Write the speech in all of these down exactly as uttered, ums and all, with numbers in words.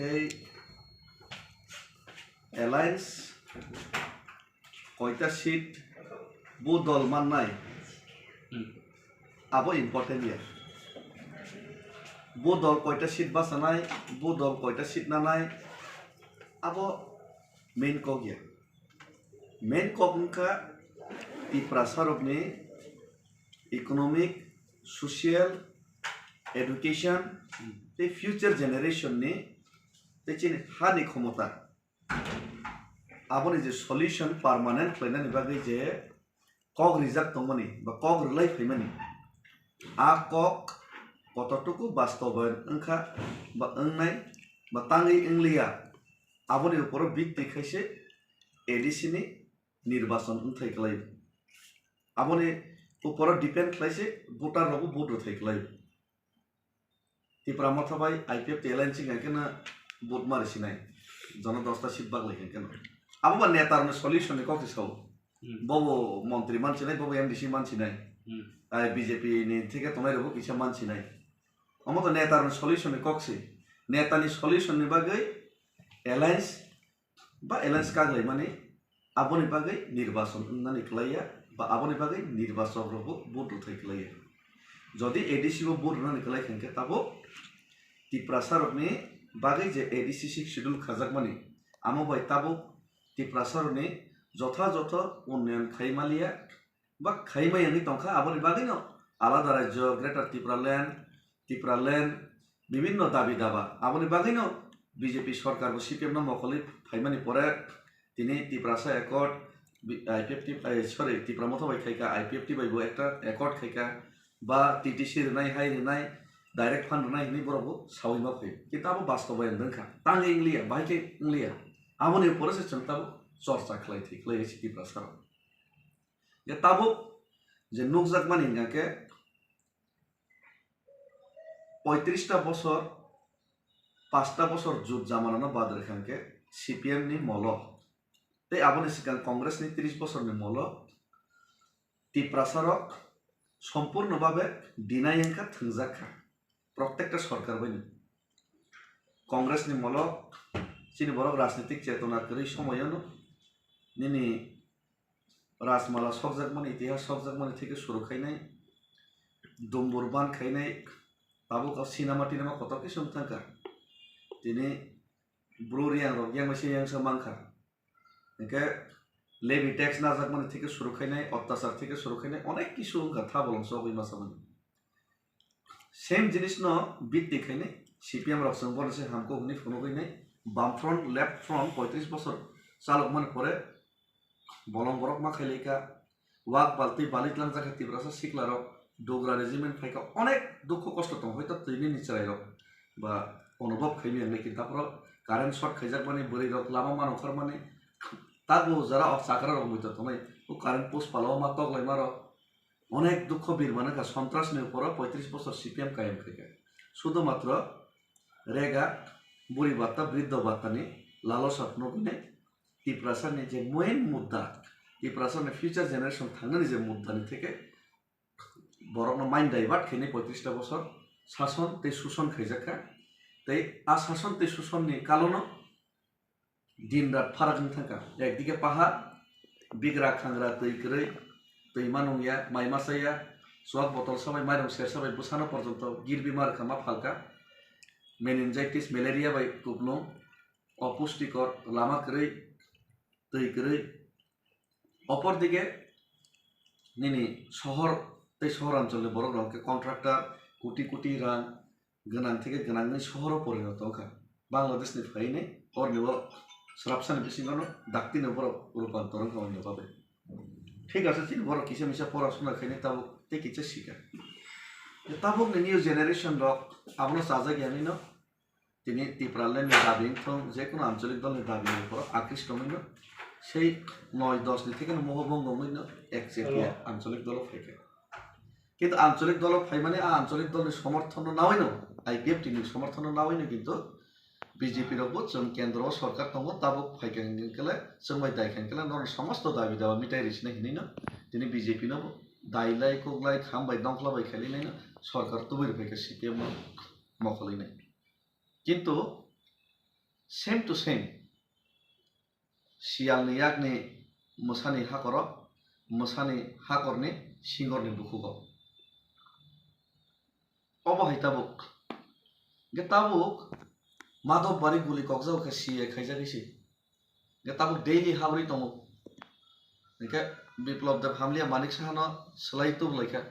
Tei alliance koita seat bo dol mannai, abo important ya. Bo dol koita seat bachanai, bo dol koita seat nanai, abo main kok ya. Main kok wngkha Tiprasa rokni economic, social, education tei future generation ni tei chini ha ni khomota. Aboni je solution permanent khlainani bagwi je kok rijak tongmani ba kok rwlai phaimani, a kok kototuku bastobayan wngkha ba wngnai ba tangwi wngliya, aboni uporo bikti khaise A D C ni nirbachon wngthai kwlai. Aboni uporo depend khlaise voter rokbo vote rwthai kwlai. Tipra Motha bai I P F T alliance wngkha khe no vote mari sinai, jono dosta seat baglai khe no. Abo ba neta rokni solution ni kok se sao. Hmm. Bobo montri man sinai, bobo M D C man sinai. Hmm. Ai B J P ni theke tongnai rokbo kisa man sinai. Omo to neta rokni solution ni kok se. Neta ni solution ni bagwi alliance ba alliance kaglaimani, aboni bagwi nirbachon wngnani kwlaiya ba aboni bagwi nirbachok rokbo vote rwthai kwlaiya. Jodi A D C o vote rwnani kwlai kha hwnkhe tabuk Tiprasa rokni bagwi je A D C sixth schedule khajakmani, amo bai tabuk Tiprasa rokni jotha jotho unnayan khai maliya, ba khaimai wngwi tongkha, aboni bagwino alada rajyo, Greater Tipraland, Tipraland, bibinno dabi daba. Aboni bagwino B J P sorkar bo C P M no mokolwi phaimani pore tini Tiprasa Accord, bi-, I P F T, eh, sorry, Tipra Motha bai khaika, I P F T bai bo ekta accord khaika, ba T T C rwnai, hai rwnai, direct fund rwnai hinwi borok bo sawi ma phai. Kintu abo bastobayan wngkha, tangwi wngliya, bahai khe wngliya. Aboni pore se chwng tabuk chorcha khlai thai khlai se Tiprasa rok. Je tabuk je nukjakmani hingkha khe poitrista bosor, pasta bosor jut jamanano bad rwkha hingkhe C P M ni molo tei aboni swkang Congress ni tris bosorni molo Tiprasa rok sompurno babe dinai wngkha, thwngjak kha. Protekta sorkar bai ni. Congress ni molo chini borok rajnitik chetona kwrwi somoyono nini rajmala sokjakmani, itihas sokjakmani theke suru khainai, dumbur ban khainai, tabuk o sinama tinama kotor khe song thangkha. Tini bru riyang rok yang bai se yang sa mankha. Hingke levy tax najakmani theke suru khainai, ottachar theke suru khainai, onek kisu wngkha tha bolong chogwi masa mani. Same jinis no bitti khainai, C P M rok chwng bono se hamkuk hwnwi phunugwi nai, bam front, left front, poitris bosor chalokmani pore bolong borok ma khailaikha, wak balti balik langjak kha Tiprasa sikla rok, Dogra regiment phaikha, onek dukho kosto tongo, hoito twi nini chwrai rok ba onobhob khaimya hinwi kintaphoro current short khaijakmani, bwrwi rok lama mano kharmani, tabuk jara o chakra rok muitor tongnai, o current post palao ma toklaima rok, onek dukho birmani kha, sontras ni uporo poitris bosor C P M kayam khaikha, sudo matro rega, buri batta, briddo batta ni lalosa phunuknai, Tiprasa ni je main mudda, Tiprasa ni future generation thangnani je mudda ni theke borokno mind divert khainai poitrista bosor sason tei suson khaijakha. Tei a sason tei susonni kalono din rat pharak wng thangkha. Ekdike pahar, bigra khangra twi kwrwi, twi ma nungya, mai ma chaya, chuak botol sabai, mairung sersa bai bwsano porjonto girbi ma rwkha, ma phalkha. Meningitis, malaria bai kupnung, opustikor, lama kwrwi, twi kwrwi. Opor dike nini sohor tei sohor anchol ni borok rok khe contractor, koti koti rang gwnang theke gwnangni sohoro porinoto wngkha. Bangladesh ni phainai horni o swrapsani bisingo no dakti no borok rupantor wngkha oino bagwi. Thik ase, chini borok kisa misa pora suna khainai tabuk tei kisa sika. Tabuk ni new generation rok abono chajak ya hinwi no tini Tipraland ni dabi wngthong, jekunu ancholik dol ni dabi ni uporo akristo wngwi no sei noi dos ni theke no mohobongo wngwi no ekchepya ancholik dolo phaikha. Kintu ancholik dolo phaimani a ancholik dol ni somorthon no nawi no, I P F T ni somorthon no nawi no kintu B J P rok bo chwng kendro o sorkar tongo, tabuk phaikha hwnkhe le chwng bai daikha hwnkhe le norok somosto dabi dawa mitai rwsinai hinwi no tini B J P no bo dailai, kuklai, kham bai, dongkhla bai khailai nai no sorkar tubui rw phaikha C P M no mokolwi nai. Kintu Same to same. Siyalni yakni mwsani hakoro, mwsani hakorni singorni bukhugo. Obo hai tabuk. Ge tabuk Madhobari guli kokjak khe C A khaijak isi. Ge tabuk daily habri tongo. Hingke Biplab Deb hamliya Manik Sahano swlai tubulaikha.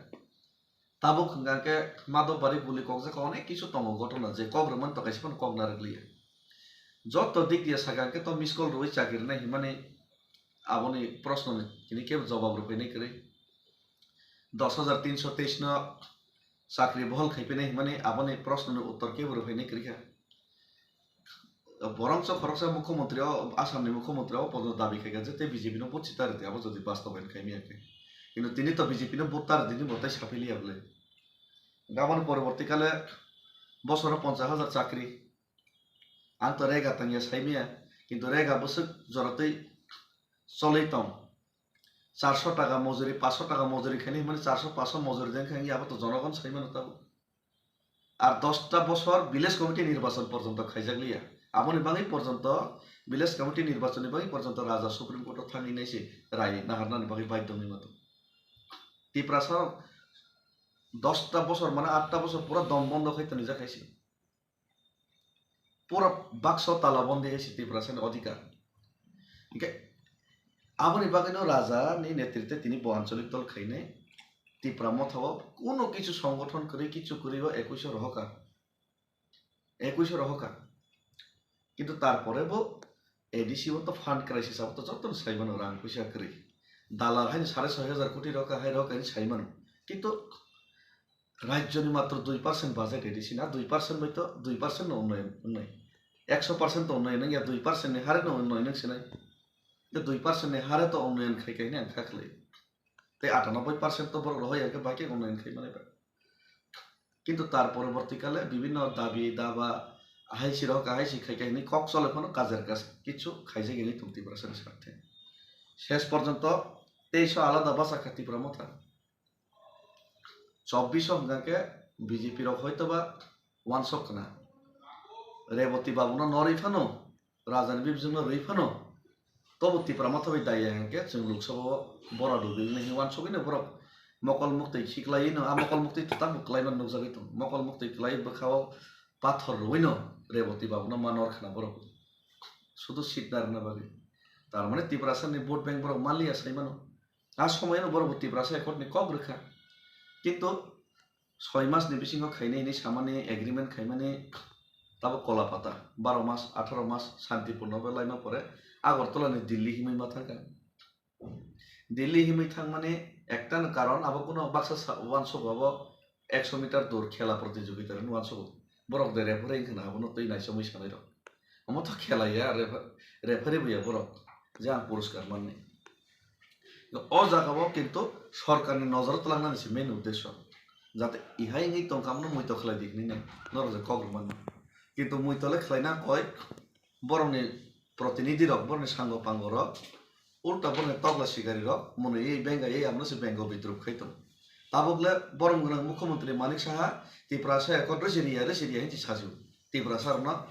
Tabuk hwnkha khe Madhobari guli kokjak onek kisu tongo gotona je kok rwmani to kaisa phano kok narwkliya. Joto dik diya sakha khe to miss call rwui chakri rwnai himani aboni proshno ni tini kebo jobab rwphainai kwrwi. Dos hajar tinso teis no chakri bohol khaiphainai himani aboni proshno ni uttor kebo rwphainai kwrwikha. Borok so khoroksa mukhyamantri o, Assam ni mukhyamantri o pono dabi khaikha je tei B J P no vote sita rwdi abo jodi bastobayan khaimaya khe. Kintu tini to B J P no vote ta rwdi ni bo tai saphiliya bwle. Gabon poroborti kale bosoro ponchas hajar chakri. Ang to rega tangya saimaya, kintu rega bwswk joratwi cholwi tong. Charso taka mojuri, paso taka mojuri khaini himani charso paso mojuri jeng khe wngya abo to jonogon saimano tabuk. Ar dosta bosor village committee nirbachon porjonto khaijakliya. Aboni bagwi porjonto village committee nirbachonni bagwi porjonto raja Supreme Court o thangwi naisi rai naharnani bagwi baidhyo wngwi mato. Tiprasa dosta bosor mane atta bosor pura dom bondo khai tonijak haise. Pura bakso tala bondi hai se Tiprasani odhikar. Hingke aboni bagwino raja ni netritwe tini bo anchalik dol khainai Tipra Motha o kuno kichu songothon kwrwi kichu kwrwi o ekuiso rohoka. Ekuiso rohoka. Kintu tarpore bo A D C o to fund crisis abo to joto no saimano rang puisa kwrwi. Dalar haino sare soi hajar koti rohoka hai rohoka hinwi saimano. Kintu Rajyoni matro dui percent budget A D C na, dui percent bai to dui percent no unnoyon wngnai. Ekso percent to unnoyon wngya, dui percent ni hare no unnoyon wng sinai. Tei dui percent ni hare to unnoyon khai khai hwnwi ang kha khlai. Tei atanoboi percent to borok rohor ya khe bai khe unnoyon khai manai ba. Kintu tar poroborti kale bibhinno dabi daba ahai si rohor ahai si khai khai hwnwi kok chole phano kajer kas kichu khaijak ya wngwi tong Tiprasani sarthe. Ses porjonto teiso alada bachakha Tipra Motha. Chobbish o hwnka khe B J P rok hoito ba wansok khna. Reboti Babu no norwi phano, Rajani Bibjwng no rwi phano, tobo Tipra Motha bai daya hwnkhe chwng Lok Sabha o bora dudui hwnwi wansogwi no borok mokol muktwi khiklaiwi no, a mokol muktwi to tamo kwlaiman nukjagwi tongo. Mokol muktwi kwlai bwkha o pathor rwui no Reboti Babu no ma nor khna borok. Sudu seat narwkna bagwi. Tar mane Tiprasa ni vote bank borok manliya sai mano. A somoyano borok bo Tiprasa Accord ni kok rwkha. Kintu soi mas ni bisingo khainai hinwi samani agreement khaimani tabo kola pata baro mas, atharo mas Santipur no belaima pore Agartala ni Delhi himwi ma thangkha. Delhi himwi thangmani ekta no karon abo kuno baksa sa-, wansuk abo ekso meter dur khela protijogita ni wansuk borok de referee wngkha na abono twi naisomwi sanai rok. Omo to khela ya, refa-, referee bo ya borok, je ang puruskar manni. O jaga o kintu sorkar ni nojor twlangnani se main uddesho. Jate ihai wngwi tongkha, amno muito khlai di hinwi nai norok je kok rwmani. Kintu muito le khlaina koi borokni protinidhi rok, borokni sango pango rok, ulta borokni tokla sikari rok, mwnwi benga ei amno se bengo bidrup khai tong. Tabuk le borom gwnang mukhyamantri Manik Saha Tiprasa Accord rwsi riya, rwsi riya hinwi sajio. Tiprasa rokno,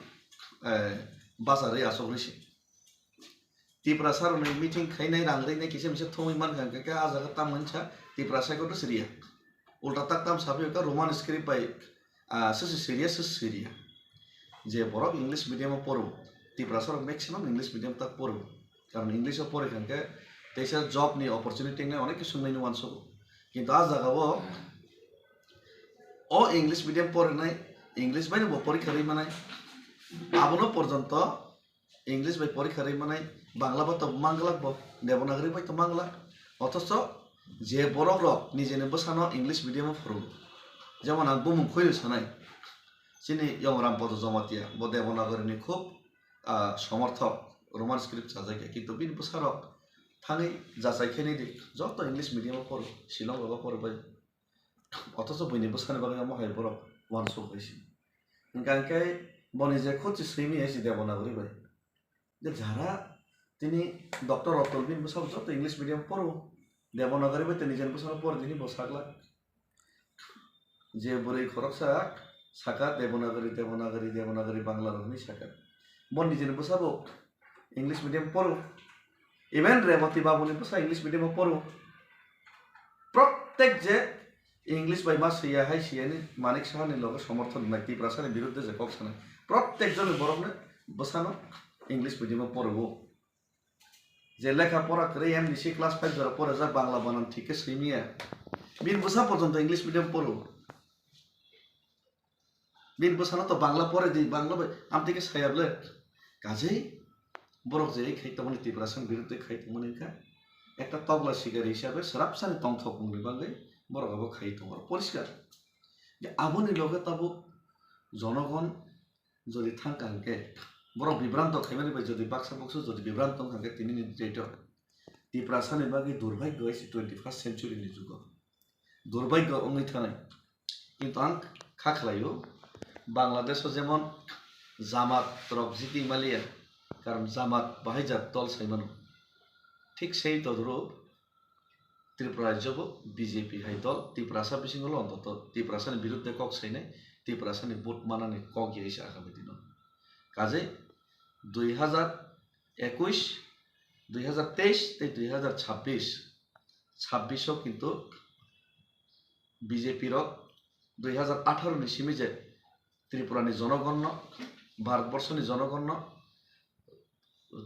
eh, basa rwi asok rwsi. Tiprasa rokni meeting khainai rang rwinai kisa misa thumwi mankha hwnkhe khe ah jaga tamo hinsa Tiprasa Accord rwsi riya. Ulta tak tam saphi hwnkhe Roman script bai, ah, sisi siriya, sisi siriya. Je borok English medium o poro, Tiprasa rok maximum English medium tak poro. Karon English o pore kha hwnkhe teisa job ni opportunity wngnai onek kisu wngnai ni uansukgo. Kintu ah jaga o, o English medium porinai, English bai no bo porikha rwi manai. Abono porjonto English bai porikha rwi manai, Bangla bai to manglak bo, Devanagari bai to manglak. Othocho je borok rok nijeni bwsano English medium o phwrwngo. Jemon ang bumung khoino sanai, chini Yong Rampada Jamatia, bo Devanagari ni khub, ah, somorthok, Roman script chajakya, kintu bini bwsarok thangwi jachai khe nai di, joto English medium o phoro, Shillong rogo phoro bai. Othocho buini bwsani bagwi omo hai borok uansuk hai se. Hwnkha hwnkhe boni je khoti swimi hai se Devanagari bai. Je jara tini Doctor Atul bini bwsabo joto English medium poro. Devanagari bai tini jen bwsano poro dini bo saglak. Je bwrwi khoroksa saka Devanagari, Devanagari, Devanagari Bangla rok hinwi saka. Bo nijini bwsabo English medium poro. Even Reboti babuni bwsa English medium o poro. Prottek je English bai ma swiya hai siyani Manik Sahani loge somorthon wngnai, Tiprasani biruddhe je kok sanai. Prottek joni borokno bwsano English medium o poro. Je lekha pora kwrwi M D C class five jora pore jak, Bangla banan thik khe swi manya. Bini bwsa porjonto English medium poro. Bini bwsano to Bangla pore di, Bangla bai amtwi khe saya bwle. Kajei borok je khai tongmani, Tiprasani biruddhe khai tongmani wngkha. Ekta tokla sikari hisabe swrapsani tongthokmungni bagwi borok abo khai tongo. Poriskar. Je aboni loge tabuk jonogon jodi thangkha hwnkhe, borok bibranto khaimani bai jodi baksa buksu jodi bibranto wngkha hwnkhe, tinini date o Tiprasani bagwi durbhagyo hai se twenty first century ni jugo. Durbhagyo wngwi thanai. Kintu ang kha khlaio, Bangladesh o jemon Jamaat rok jiti maliya, karon Jamaat bahaijak dol sai mano. Thik sei todrup Tripura rajyo bo B J P hai dol Tiprasa bisingo lo ontoto Tiprasani biruddhe kok sainai, Tiprasani vote manani kok ya se agami dino. Kajei dui hazar ekush, dui hazar teis tei dui hazar chabbish, chabbish o kintu B J P rok dui hazar atharo ni simi je Tripura ni jonogon no, Bharat borso ni jonogon no,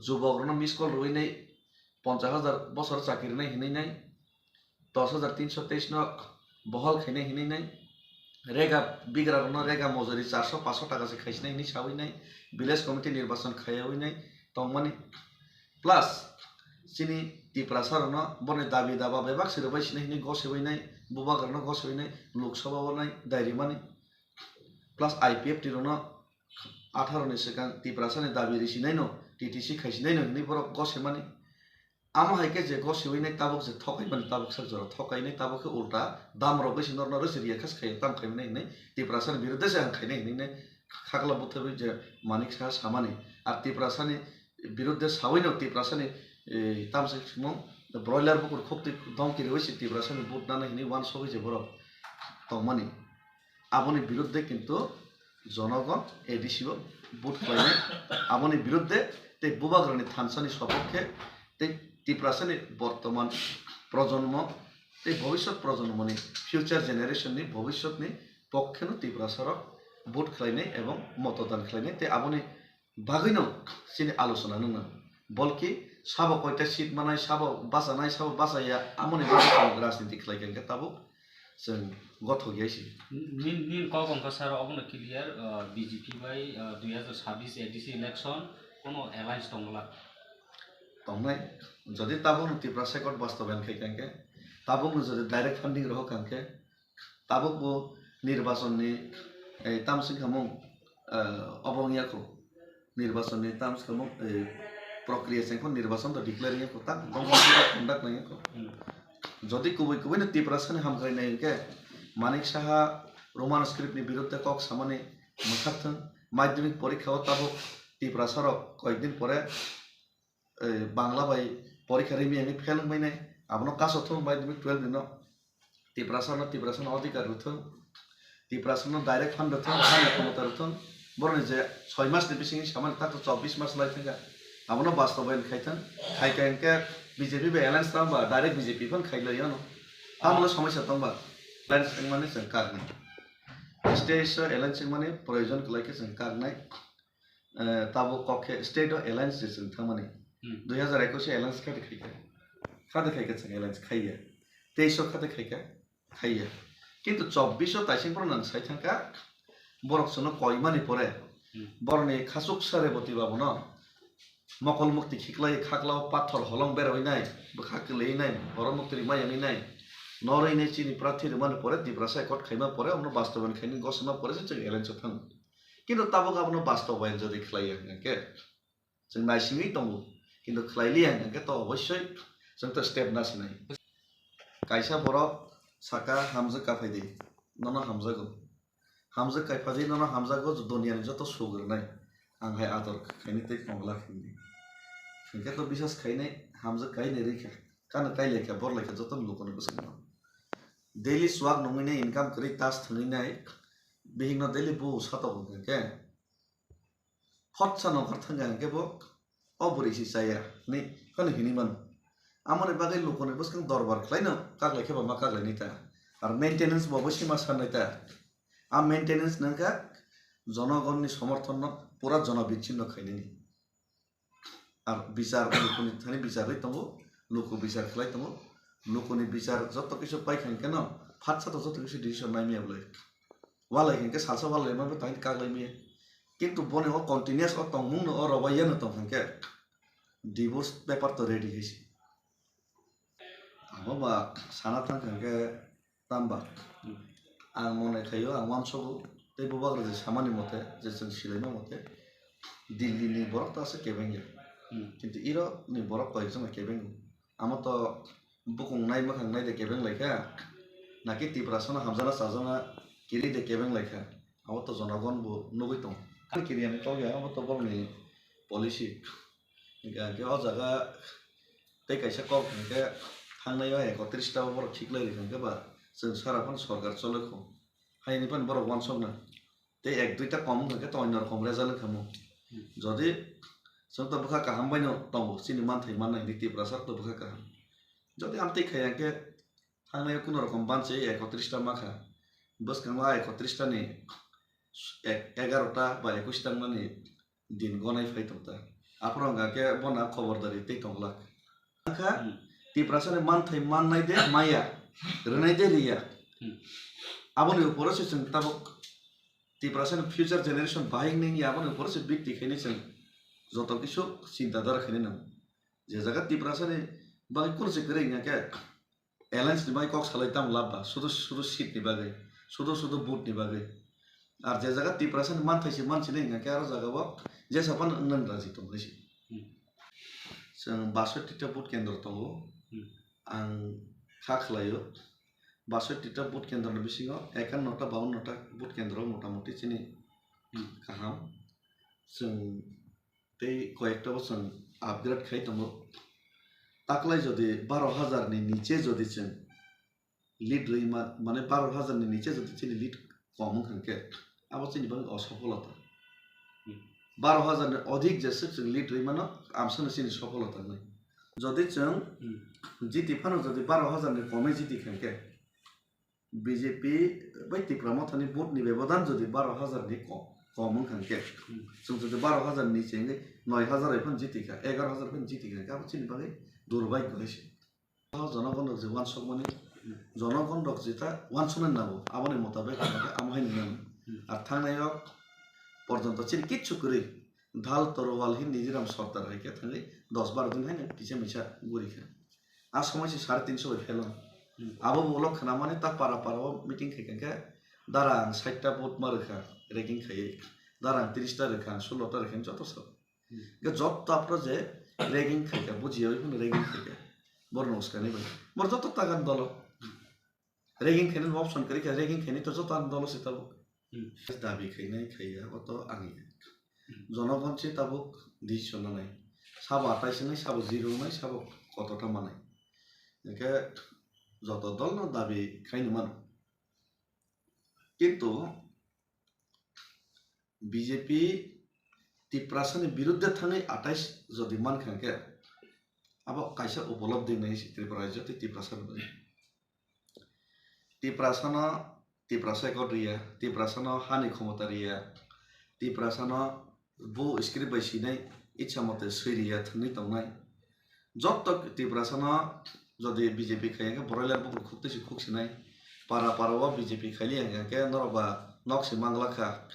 jubok rokno miss call rwui nai, ponchas hajar bosor chakri nai hinui nai, dos hajar tinso teis no bohol khainai hinui nai, rega bigra rokno rega mojori charso paso taka se khaisinai hinui saui nai, village committee nirbachon khaiyaui nai tongmani, plus chini Tiprasa rokno boni dabi daba bebak se rwbai sinai hinui gosibai nai, bubagra rokno gosibai nai, Lok Sabha o nai dairimani, plus I P F T rokno atharo ni swkang Tiprasa ni dabi risi nai no, T T C khaisi nai no hinui borok gosimani. Amo hai khe je gosiwi nai tabuk je thokai mani tabuk sak jora thokai nai tabuk khe ulta dam rok bai se norno rwse riya khas khai tam khai mani hinui Tiprasa ni biruddhe se ang khainai hinui nai khakla butharwi je Manik Saha samani. Ar Tiprasa ni biruddhe sawi no Tiprasa ni, eh, tam se simo broiler bukur khuk twi dom kiriwi se Tiprasa ni vote nana hinui uansugwi je borok tongmani. Aboni biruddhe kintu jonogon A D C o vote khlainai, aboni biruddhe tei bubagrani thansani sopokhe tei Tiprasani bortoman projonmo tei bhobishyot projonmoni, future generation ni bhobishyotni pokkheno Tiprasarok vote khlainai ebong motodan khlainai tei aboni bagwino chini alochona nwngnang. Bolki sabo koita seat manai, sabo bachanai, sabo bachaya, amoni bagwi chwng rajniti khlai kha hwnkhe tabuk chwng gothok ya se. Nin, nin kok wngkha sir, obono clear, uh, B J P bai, uh, dui hazar chabbish A D C election kono alliance tongla? Tongnai, jodi tabukno Tiprasa Accord bastobayan khai kha hwnkhe, tabukno jodi direct funding rohor kha hwnkhe, tabuk bo nirbachon ni, eh, tam sing khamung, eh, obo wng ya kho. Nirbachon ni tam sing khamung, eh, prokriya sing kho, nirbachon to declare ya kho, tak bong bong conduct nai ya kho. Hmm. Jodi kubui kubui no Tiprasa ni hamkrai nai hwnkhe, Manik Saha Roman script ni biruddhe kok samani mwthak thung, madhyamik porikha o tabuk Tiprasa rok koyek din pore eh, Bangla bai porikha rimi ani fail wngmai nai, abono kaso thung bai dumi twelve ni no. Tiprasa no, Tiprasa no adhikar rwthung. Tiprasa no direct fund rwthung, hani khomota rwthung. Boroni je soi mas ni bisingo samani tak to chobbish mas lai thangkha. Abono bastobayan khai thung. Khai kha hwnkhe B J P bai alliance tang ba, direct B J P phan khai lai ano. Tamoni somosya tong ba. Alliance wngmani chwng karnai. State so alliance wngmani proyojon kwlai khe chwng karnai. Eh, tabuk kok khe state o alliance je chwng thangmani. Hmm. Dui hazar ekush o alliance khade khaikha. Khade khaikha chwng alliance khaiya. Teis o khade khaikha, khaiya. Kintu chobbish o taising phuru nang sai thangkha, borok chwngno koimani pore, hmm, borokni khachuksa Reboti babuno mokol mukti khiklai khaklao pathor holong berawi nai, bwkha kwlwi nai, borok mukti rima yangwi nai, norwi nai chini prathi rwmani pore, Tiprasa Accord khaima pore, omono bastobayan khaini gosima pore se chwng alliance o thang. Kintu tabuk abono bastobayan jodi khlaiya hwnkhe chwng naisingwi tongo, kintu khlailiya hwnkhe to obossoi chwng to step nasinai. Kaisa borok saka, "Hamjwk kaphai di, nono hamjago. Hamjwk kaiphadi, nono hamjago, duniani joto suk rwnai. Ang hai ador khaini tei kongla khaini." Hwnkhe to biswas khainai, hamjwk kainai rikha. Kano kailaikha, borlaikha joto lukuni bwskango. Daily chuak nungwi nai, income kwrwi tas thwngwi nai, bihikno daily bu satok hwnkhe. Khotsa nongkhor thangkha hwnkhe bo o bwrwi se chaya hinwi phano hinwi mano. Amoni bagwi lukuni bwskang dorbar khlaino kaklai khe ba ma kaklainai ta. Ar maintenance bo bo sima sannai ta. A maintenance nangkha jonogonni somorthonno pura jono bichinno khainani. Ar bichar lukuni thani bicharwi tongo, luku bichar khlai tongo. Lukuni bichar joto kisa paikha hwnkhe no phatsa to joto kisa decision naimaya bwlai. Walai hwnkhe salsa walai ma tang kaklai maya. Kintu boni o continuous o tongmung no o robai yano tong hwnkhe divorce paper to ready hai se. Abo ba sana thang hwnkhe tamba. Ang mone khaio ang uansogo tei bubagra je samani mote je chwng silaima mote Delhi ni borok ta se kebeng ya. Kintu iro ni borok koi jona kebeng. Amo to bukung nai mwkhang nai de kebeng lai kha, naki Tiprasano hamjana chajana kiri de kebeng lai kha, abo to jonogon bo nugui tong. Kiri ani kok ya, abo to borokni policy. Hingke, hingke o jaga tei kaisa kok hingke thangnai o ekotris ta borok khiklai rikha hingke ba chwng sara phano sorkar chole kho. Haini phano borok uansukna. Tei ek duita kom wngkha khe to onyo rokom result wngkha mo. Jodi chwng to bwkha kaham bai no tongo, chini manthai mannai hinwi Tiprasa rok to bwkha kaham. Jodi amtwi khaiya khe thangnai kuno rokom banchi ekotris ta makha. Bwskango a ekotris ta ni ek-, egarota ba ekwis ta mani din gonai phai tongta. Aphuru wngkha khe bono khobordari tei tonglak. Wngkha Tiprasani manthai mannai de maya, rwnai de riya. Aboni uporo se chwng tabuk Tiprasani future generation bahai wngni wngya aboni uporo se bikti khainai chwng joto kisu chinta dhara khainai nango. Je jaga Tiprasani bagwi kunu se kwrwi wngya khe alliance ni bagwi kok salai tamo lab ba, sudu sudu seat ni bagwi, sudu sudu vote ni bagwi. Ar je jaga Tiprasani manthai se mansinai wngya khe aro jaga o jesa phano wngnani raji tongkhe se. Chwng basoi tita vote kendro tongo. Ang kha khlaio. Basoi tita vote kendro ni bisingo ekanno ta bawanno ta vote kendro motamoti chini kaham. Chwng tei koyekta bo chwng upgrade khai tongo. Taklai jodi baro hajar ni niche jodi chwng lead rwi ma-, mane baro hajar ni niche jodi chini lead kom wngkha khe abo chini bagwi osofolota. Baro hajar ni odhik jeswk chwng lead rwi mano amsano chini sofolota wngnai. Jodi chwng jiti phano jodi baro hajar ni komwi jiti kha khe B J P bai Tipra Mothani vote ni bebodan jodi baro hajar ni ko-, kom wngkha khe, chwng jodi baro hajar ni chengwi noi hajar bai phano jiti kha, egar hajar phano jiti kha, abo chini bagwi durbhagyo hai se. O jonogon rok je uansukmani, jonogon rok jeta uansuknani nango, aboni motabek hwnkhe amo hai nwngnani. Ar thangnai rok porjonto chini kichu kwrwi, dhal torowal hin nijiram sordar hai khe thangwi dos baro din haino kisa misa guri kha. A somoi se sare tinso bai phelong. Abo bo ulo khwnamani ta para para o meeting khai kha khe, dara ang sait ta vote ma rwkha, ragging khaiwi. Dara ang tris ta rwkha, ang sulo ta rwkha, joto sabo. Hwnkhe joto aphuru je ragging khaikha, bujiyawi phano ragging khaikha. Borokno uskani bai. Boro joto tagan dolo. Ragging khainani option kwrwi kha, ragging khainai to joto ang dolo se tabuk. Dabi khainai khaiya, oto ang ya. Jonogon se tabuk decision nanai. Sabo atai sinai, sabo zero wngnai, sabo kotota manai. Hwnkhe joto dolno dabi khaini mano. Kintu B J P Tiprasani biruddhe thangwi atais jodi mankha khe, abo kaisa upolobdhi wngnai se Tripura rajyo tei Tiprasa rok. Tiprasano Tiprasa ekot riya, Tiprasano hani khomota riya, Tiprasano bo script bai sinai, itsa mote swi riya thwngwi tongnai. Jotto Tiprasano jodi B J P khai hwnkhe broiler bukur khuk twi se khuk sinai. Para para o B J P khaili hwnkhe norok ba nok se mangla kha.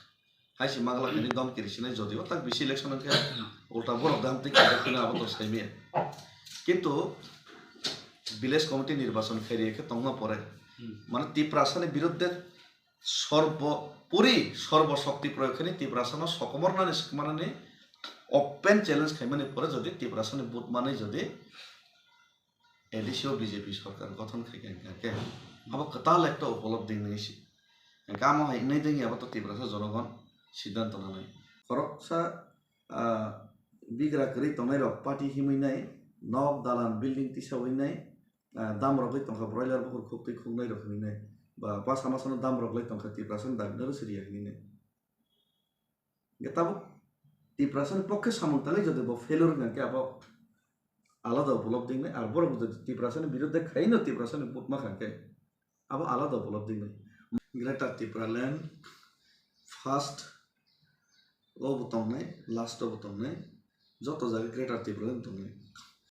Hai se mangla kha ni dom kiri sinai jodi o tak bisi election hwnkhe ulta borok dam twi kajak khwna abo to saimaya. Kintu village committee nirbachon khairi khe tongma pore. Mane Tiprasani biruddhe sorbo puri sorbo shokti proyog khaini Tiprasano sokomornani swkmanani open challenge khaimani pore jodi Tiprasani vote manwi jodi A D C o B J P sorkar gothon khai kha hwnkhe abo kwtal ekta upolobdhi wngwi si. Hwnkhe amo hai wngnai dengya abo to Tiprasa jonogon siddhanto nanai. Khoroksa, ah, bigra kwrwi tongnai rok party himwi nai, nok dalan building tisawi nai, ah, dam rogwi tongkha broiler bukur khuk twi khuk nai rok himwi nai. Ba bwsa masano dam roglai tongkha Tiprasani dabi no rwsiriya himwi nai. Hwnkhe tabuk Tiprasani pokkhe samung tangnai jodi bo failure wngkha khe abo alada upolobdhi wngnai, ar borok jodi Tiprasani biruddhe khaino Tiprasani vote ma kha khe abo alada upolobdhi wngnai. Greater Tipraland first o bo tongnai, last o bo tongnai, joto jaga Greater Tipraland tongnai.